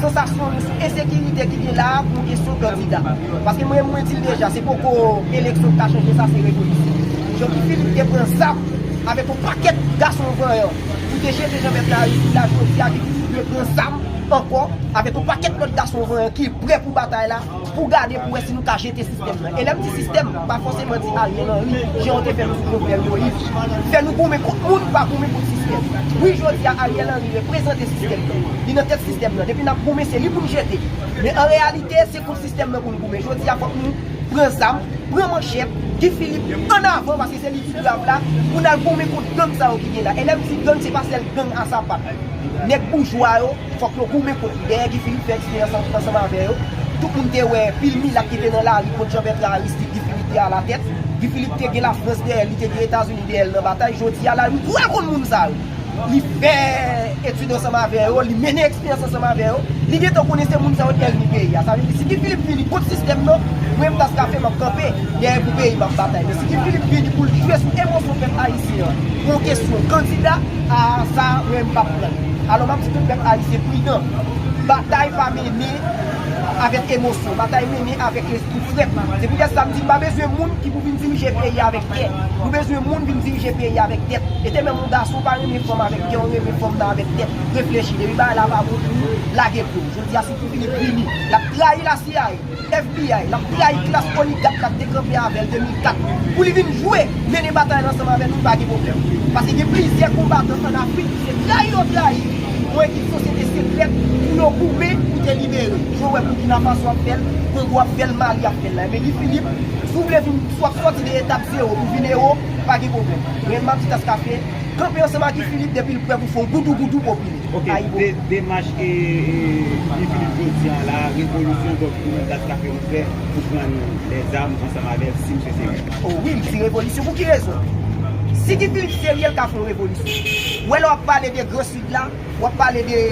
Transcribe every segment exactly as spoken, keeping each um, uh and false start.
sansasyon nou sou ensekirite ki gen la a pou kesyon kandida. Paske mwen, mwen di l deja, se poko eleksyon k ka chanje sa, se revolisyon. Jan Guy Philippe te pran zam avèk yon pakèt gason vanyan pou te jete Jean Bertrand Aristide la, jodi a Guy Philippe te pran zam ankò avèk yon pakèt lòt gason vanyan ki prè pou batay la, pou gade pou wè si nou ka jete sistèm nan. E lè m di sistèm, m pa fòseman di Ariel Henry, jan yo te fè nou sou Jovenel Moïse. Fè nou goumen kont moun, pa goumen kont sistèm. Wi, jodi a Ariel Henry reprezante sistèm nan. Li nan tèt sistèm nan. Depi n ap goumen, se li pou n jete. Men an reyalite, se kont sistèm nan pou n goumen. Jodi a, fòk nou pran zam, pran manchèt, Guy Philippe ann avan, paske se li ki grav la, pou n al goumen kont gang sa yo ki gen la. E lè m di gang, se pa sèl gang a sapat. Nèg boujwa yo, fòk yo goumen kont li. Dèyè Guy Philippe fè eksperyans an- ansanm avè yo. Tout moun te wè pil milat ki te nan lari kont Jean Bertrand Aristide, Guy Philippe te alatèt. Guy Philippe te gen Lafrans dèyè l, li te gen Etazini dèyè l nan batay. Jodi a la, nou twò konn moun sa yo. Li fè etid ansanm avè yo, li mennen eksperyans ansanm avè yo. Li gentan konnen se moun sa yo ki ènmi peyi a. Sa vle di, si Guy Philippe vini kont sistèm nan, mwen m tas kafe m ap kanpe dèyè pou peyi m ap batay. Men si Guy Philippe vini pou l jwe sou emosyon pèp ayisyen an, pou yon kesyon kandida, a sa, mwen m p ap pran l. Alò, m ap di tout pèp ayisyen pridan. Batay pa mennen avèk emosyon. Batay mennen avèk lespri frèt. Se poutèt sa m di, m pa bezwen moun ki pou vin dirije peyi a avèk kè. Nou bezwen moun vin dirije peyi a avèk tèt. E te menm yon gason pa renmen fanm avèk kè, ou renmen fanm nan avèk tèt. Reflechi. Depi bagay la pa bon pou ou, lage pye w. Jodi a, si Guy Philippe vini, l ap trayi la C I A, F B I, l ap trayi klas oligak la k te kanpe avè l de mil kat. Pou li vin jwe, mennen batay la ansanm avè nou, pa gen pwoblèm. Paske gen plizyè konbatan ann Afrik ki se trayi yo trayi yon ekip sosyete sekrèt pou yo goumen pou te libere. Jan w wè Burkina Faso ap fè l, Kongo ap fè l, Mali ap fè l la. Men Guy Philippe, si w vle vin swa sòti de etap zewo pou vin ewo, pa gen pwoblèm. Men m ap di Taskafe, kanpe ansanm ak Guy Philippe depi l prè pou fè yon goudougoudou popilè. Ok, de, demach e, e, Guy Philippe jodi a la, revolisyon, donk, ou menm Taskafe ou prè pou pran lèzam ansanm avè l si misye serye? O wi, m di revolisyon. Pou ki rezon? Si Guy Philippe serye, l ka fè yon revolisyon. Ou wè lè w ap pale de Gran Sid la, w ap pale de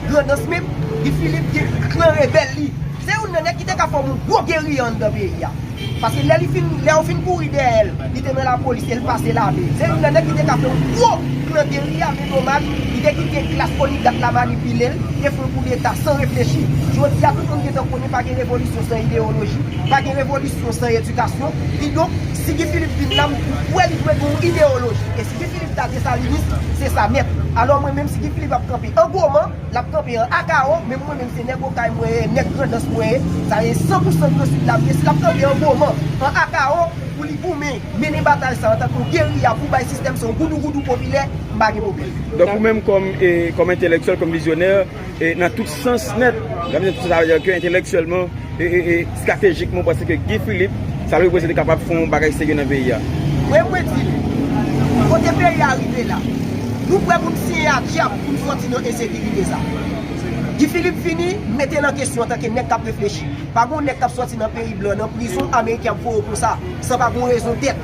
Grandans menm, Guy Philippe gen klan rebèl li. Se youn nan nèg ki te ka fòme yon gwo geriya anndan peyi a. Paske lè li fin, lè yo fin kouri dèyè l, li te nan lapolis e l pase lame. Se youn nan nèg ki te ka fè yon gwo plan geriya, men domaj, li te kite klas oligak la manipile l, te fè yon koudeta san reflechi. Jodi a, tout moun gentan konnen pa gen revolisyon san ideyoloji, pa gen revolisyon san edikasyon. Kidonk, si Guy Philippe vin la, m kwè li dwe gen yon ideyoloji. E si Guy Philippe ta desalinis, se sa nèt. Alò, mwen menm, si Guy Philippe ap kanpe an gwoman, l ap kanpe an akawo, men mwen menm se nèg Okay mwen ye, nèg Grandans mwen ye, sa ye san pou san Gran Sid la m ye, si l ap kanpe an gwoman, an akawo, pou li goumen, mennen batay sa antanke yon geriya pou bay sistèm sa yon goudougoudou popilè, m pa gen pwoblèm. Donk ou menm kòm, e, kòm entèlektyèl, kòm vizyonè, e, nan tout sans nèt, nan tout sans, sa vle di ke entèlektyèlman, e, e, e, estratejikman, ou panse ke Guy Philippe, sa l reprezante kapab fè yon bagay serye nan peyi a? Mwen, mwen di l, kote peyi a rive la, nou prè pou n siyen a dyab pou n sòti nan ensekirite sa. Guy Philippe vini, mete l an kesyon antanke nèg k ap reflechi. Pa gon nèg k ap sòti nan peyi blan, nan prizon, Ameriken ap voye w konsa, san pa gon rezon dèt.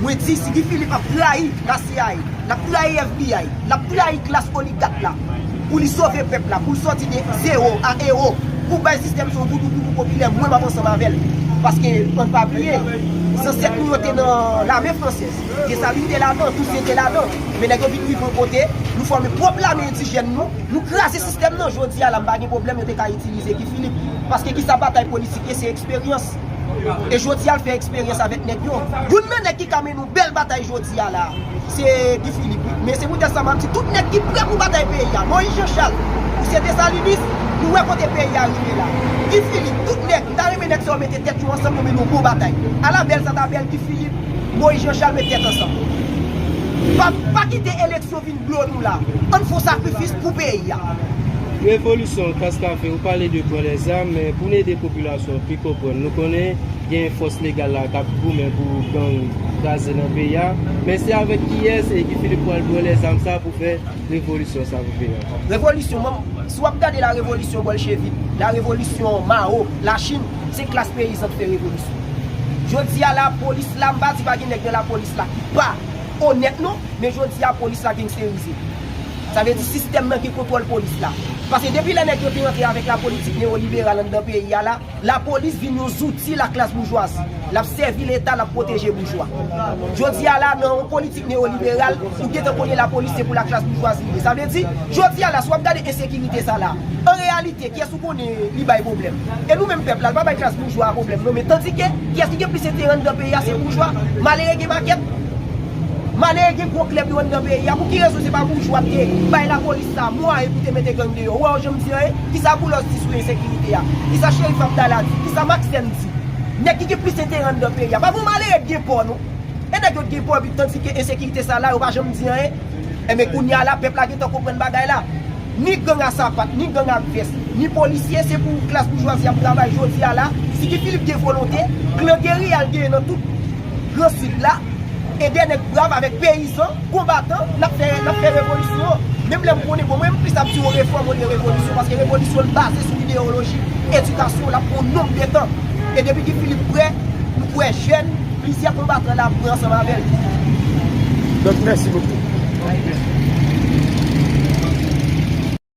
Mwen di, si Guy Philippe ap trayi la C I A, l ap trayi F B I, l ap trayi klas oligak la, pou li sove pèp la, pou l sòti de zewo a ewo, pou bay sistèm sa yon goudougoudou popilè, mwen m ap ansanm avè l. Paske, ann pa bliye, zansèt nou yo te nan lame fransèz. Desalin te ladan, Tousen te ladan. Men nèg yo vin rive yon kote, nou fòme pwòp lame endijèn nou, nou kraze sistèm nan. Jodi a la, m pa gen pwoblèm, yo te ka itilize Guy Philippe. Paske kisa batay politik ye? Se eksperyans. E jodi a, l fè eksperyans avèk nèg yo. Youn nan nèg ki ka mennen yon bèl batay jodi a la, se Guy Philippe, wi. Men se poutèt sa, m ap di tout nèg ki prè pou batay peyi a, Moïse Jean Charles, ou se desalinis, nou wè kote peyi a rive la. Guy Philippe, tout nèg, m ta renmen nèg sa yo mete tèt yo ansanm, yo mennen yon bon batay. Ala bèl sa ta bèl, Guy Philippe, Moïse Jean Charles, met tèt ansanm. Pa, pa kite eleksyon vin blo nou la. Ann fè yon sakrifis pou peyi a. Revolisyon, Taskafe, ou pale de pran lèzam, men pou n ede popilasyon an pi konprann, nou konnen gen fòs legal la k ap goumen pou gang kraze nan peyi a, men se avèk kiyès e Guy Philippe pral pran lèzam sa pou fè revolisyon sa pou peyi a? Revolisyon, mwen, si w ap gade la revolisyon bòlchevik, la revolisyon Mao, Lachin, se klas peyizan k fè revolisyon. Jodi a la polis la, m pa di pa gen nèg nan lapolis la ki pa onèt non, men jodi a polis la gengsterize. Sa vle di sistèm nan ki kontwòl polis la. Paske depi lè nèg yo te rantre avèk la politik newoliberal anndan peyi a la, lapolis vin yon zouti laklas boujwazi. L ap sèvi Leta, l ap pwoteje boujwa. Jodi a la, nan yon politik newoliberal, ou gentan konnen lapolis se pou laklas boujwazi li ye. Sa vle di, jodi a la, si w ap gade ensekirite sa la, an reyalite, kiyès ou konnen li bay pwoblèm? E nou menm pèp la, l pa bay klas boujwa a pwoblèm non, men tandike, kiyès ki gen plis enterè anndan peyi a, se boujwa. Malere gen makèt. Malere gen gwo klèb yo anndan peyi a. Pou ki rezon se pa boujwa k te bay lapolis sa mwayen pou te mete gang deyò? Ou wè yo janm di anyen? Kisa Boulos di sou ensekirite a? Kisa Cherif Abdallah di? Kisa Maxène di? Nèg ki gen plis enterè anndan peyi a. Pa gen yon malere k gen pò non. E nèg yo t gen pò epi tandike ensekirite sa la, yo pa janm di anyen. Enben kounye a la, pèp la gentan konprann bagay la. Ni gang a sapat, ni gang ak vès, ni polisye, se pou klas boujwazi ap travay jodi a la. Si Guy Philippe gen volonte, klan geriya l genyen nan tout Gran Sid la, e de nèg brav avèk peyizan, konbatan, n ap fè, n ap fè revolisyon. Menm lè m konnen, bon, mwen m plis ap di yon refòm olye revolisyon, paske revolisyon l baze sou ideyoloji, edikasyon, l ap pran yon nonm de tan. E depi Guy Philippe prè, nou kwè jèn, plizyè konbatan la ap pran ansanm avè l. Donk, mèsi bokou.